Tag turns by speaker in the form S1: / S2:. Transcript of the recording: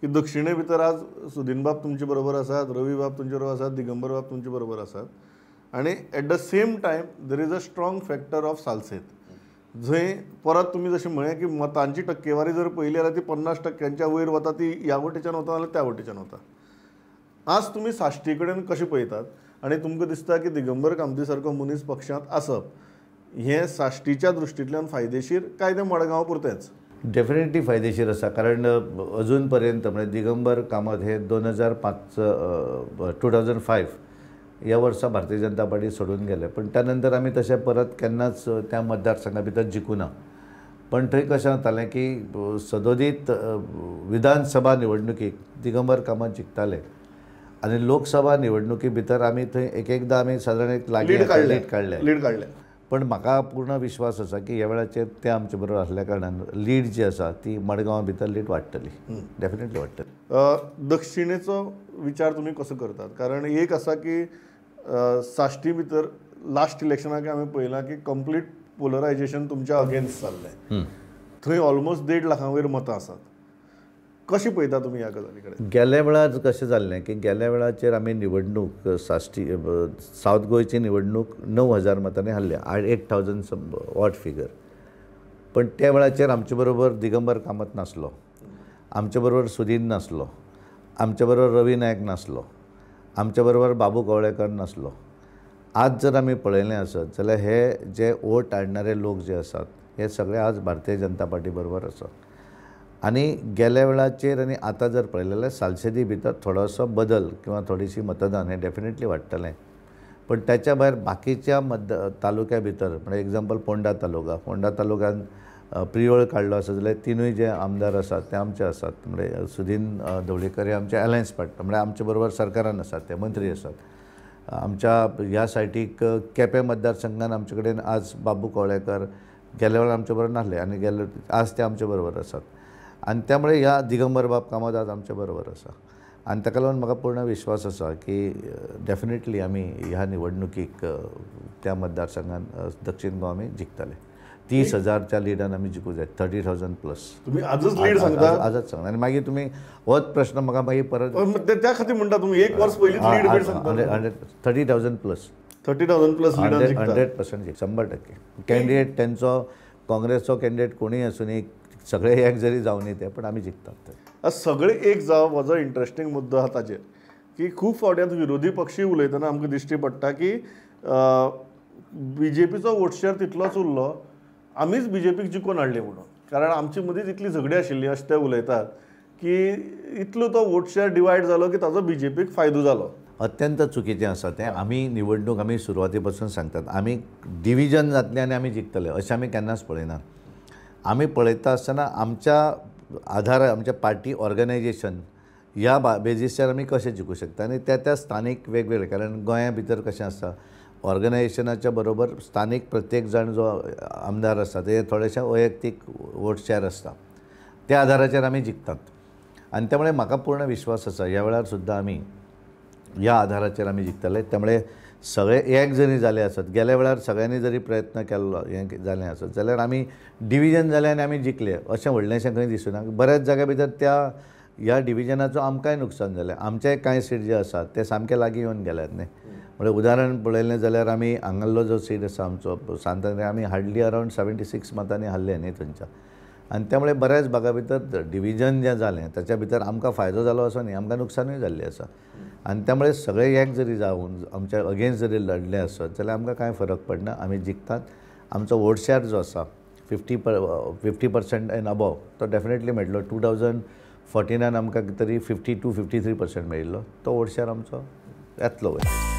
S1: की दक्षिणे भितर आज सुदीन बाब तुमचे बरोबर आसात, रवी बाब तुमचे बरोबर आसात, दिगंबर बाब तुमचे बरोबर आसात आनी at the same time there is a strong factor of Salcete, जंय परत तुमी जशें म्हळें की मतांची टक्केवारी जर पळयली जाल्यार ती 50% वयर वता, ती ह्या वटेच्यान वता जाल्यार त्या वटेच्यान वता. आज तुमी साश्टी कडेन कशें पळयतात आनी तुमकां दिसता की दिगंबर कामती सारको मनीस पक्षांत आसप हें साश्टीच्या दृश्टींतल्यान फायदेशीर काय तें मडगांव पुरतेंच?
S2: डेफिनेटली फायदेशीर आसा, कारण अजून पर्यंत म्हणजे दिगंबर कामत हे 2005 ह्या वर्सा भारतीय जनता पार्टी सोडून गेले, पण त्या नंतर आमी तशें परत केन्नाच त्या मतदारसंघा भितर जिखूं ना. पण थंय कशें जातालें की सदोदीत विधानसभा निवडणुकीक दिगंबर कामत जिखताले आनी लोकसभा निवडणुकी भितर आमी थंय एक एकदां आमी सादारण एक लागीं लीड काडलें. पण म्हाका पूर्ण विश्वास आसा की ह्या वेळाचेर ते आमचे बरोबर आसल्या कारणान लीड जी आसा ती मडगांवा भितर लीड वाडटली, डेफिनेटली वाडटली.
S1: दक्षिणेचो विचार तुमी कसो करतात? कारण एक आसा की साश्टी भितर लास्ट इलेक्शनाक आमी पळयलां की कंप्लीट पोलरायजेशन तुमच्या अगेन्स्ट जाल्लें, थंय ऑलमोस्ट 1.5 लाखां वयर मतां आसात. कशें पळयता तुमी ह्या गजाली कडेन?
S2: गेल्या वेळार कशें जाल्लें की गेल्या वेळाचेर आमी निवडणूक साश्टी सावथ गोंयची निवडणूक 9,000 मतांनी हारले, 8,000 ऑड फिगर. पण त्या वेळाचेर आमचे बरोबर दिगंबर कामत नासलो, आमचे बरोबर सुदीन नासलो, आमचे बरोबर रवी नायक नासलो, आमचे बरोबर बाबू कवळेकर नासलो. आज जर आमी पळयलें आसत जाल्यार हे जे वोट हाडणारे लोक जे आसात हे सगळे आज भारतीय जनता पार्टी बरोबर आसात. आनी गेल्या वेळाचेर आनी आतां जर पळयलें जाल्यार सालसेदी भितर थोडोसो बदल किंवा थोडीशी मतदान हें डेफिनेटली वाडटलें. पण त्याच्या भायर बाकीच्या तालुक्या भितर म्हणजे एग्जाम्पल पोंडा तालुका, पोंडा तालुक्यान प्रियोळ काडलो आसा जाल्यार तिनूय जे आमदार आसात ते आमचे आसात, म्हणजे सुदीन ढवळीकर हे आमचे अलायन्स पार्टनर, म्हणजे आमचे बरोबर सरकारान आसात, ते मंत्री आसात. आमच्या ह्या सायटीक केपें मतदारसंघान आमचे कडेन आज बाबू कवळेकर गेल्या वेळार आमचे बरोबर नासले आनी गेले आज ते आमचे बरोबर आसात आनी त्यामुळे ह्या दिगंबर बाब कामत आज आमचे बरोबर आसा. आनी ताका लागून म्हाका पूर्ण विश्वास आसा की डेफिनेटली आमी ह्या निवडणुकीक त्या मतदारसंघान दक्षीण गोवा आमी जिखतले. 30,000च्या लिडान आमी जिखूं जाय, 30,000 प्लस.
S1: तुमी आजच लीड सांगता?
S2: आजच सांगता. आनी मागीर तुमी होच प्रश्न म्हाका मागीर परत
S1: त्या खातीर म्हणटा तुमी एक वर्स पयलींच लीड सांगता.
S2: 30,000 प्लस,
S1: 30,000 प्लस
S2: 100% 100%. कॅन्डिडेट तेंचो काँग्रेसचो कॅन्डिडेट कोणूय आसूं, सगळे एक जरी जावं न्ही ते, पण आमी जिखतात.
S1: सगळे एक जावप हो जो इंट्रस्टींग मुद्दो आसा ताजेर की खूब फावटी आतां विरोधी पक्षूय उलयतना आमकां दिश्टी पडटा की बीजेपीचो वोट शेअर तितलोच उरलो, आमीच बीजेपीक जिखून हाडली म्हणून, कारण आमचे मदींच इतली झगडी आशिल्ली अशें ते उलयतात की इतलो तो वोट शेअर डिवायड जालो की ताजो बीजेपीक फायदो जालो.
S2: अत्यंत चुकीचें आसा तें. आमी निवडणूक आमी सुरवाती पासून सांगतात आमी डिविजन जातलें आनी आमी जिखतले अशें आमी केन्नाच पळयना. आमी पळयता आसतना आमच्या आधार आमच्या पार्टी ऑर्गनायजेशन ह्या बेजीसचेर आमी कशें जिखूं शकता आनी त्या त्या स्थानीक वेगवेगळे, कारण गोंया भितर कशें आसता ऑर्गनायजेशनाच्या बरोबर स्थानीक प्रत्येक जाण जो आमदार आसता ते थोडेशे वैयक्तीक वोट शेअर आसता, त्या आधाराचेर आमी जिखतात. आनी त्यामुळे म्हाका पूर्ण विश्वास आसा ह्या वेळार सुद्दां आमी ह्या आधाराचेर आमी जिखतले. त्यामुळे सगळे एक जरी जाले आसत, गेल्या वेळार सगळ्यांनी जरी प्रयत्न केल्लो हें जालें आसत जाल्यार आमी डिविजन जालें आनी आमी जिखले अशें व्हडलेंशें खंय दिसना. बऱ्याच जाग्या भितर त्या ह्या डिविजनाचो आमकांय नुकसान जालें. आमचे कांय सीट जे आसात ते सामके लागीं येवन गेल्यात न्ही. म्हणजे उदाहरण पळयलें जाल्यार आमी हांगासलो जो सीट आसा आमचो सांत आमी हार्डली अरावंड 76 मतांनी हारले न्ही थंयच्या. आनी त्यामुळे बऱ्याच भागा भितर डिविजन जें जालें ताच्या भितर आमकां फायदो जालो असो न्ही, आमकां नुकसानूय जाल्लें आसा. आनी त्यामुळे सगळे एक जरी जावन आमच्या अगेन्स्ट जरी लढले आसत जाल्यार आमकां कांय फरक पडना, आमी जिखतात. आमचो वोट शेअर जो आसा 50% एंड अबोव तो डेफिनेटली मेळटलो. 2014 आमकां तरी 52-53% मेळिल्लो, तो वोट शेअर आमचो येतलो वयर.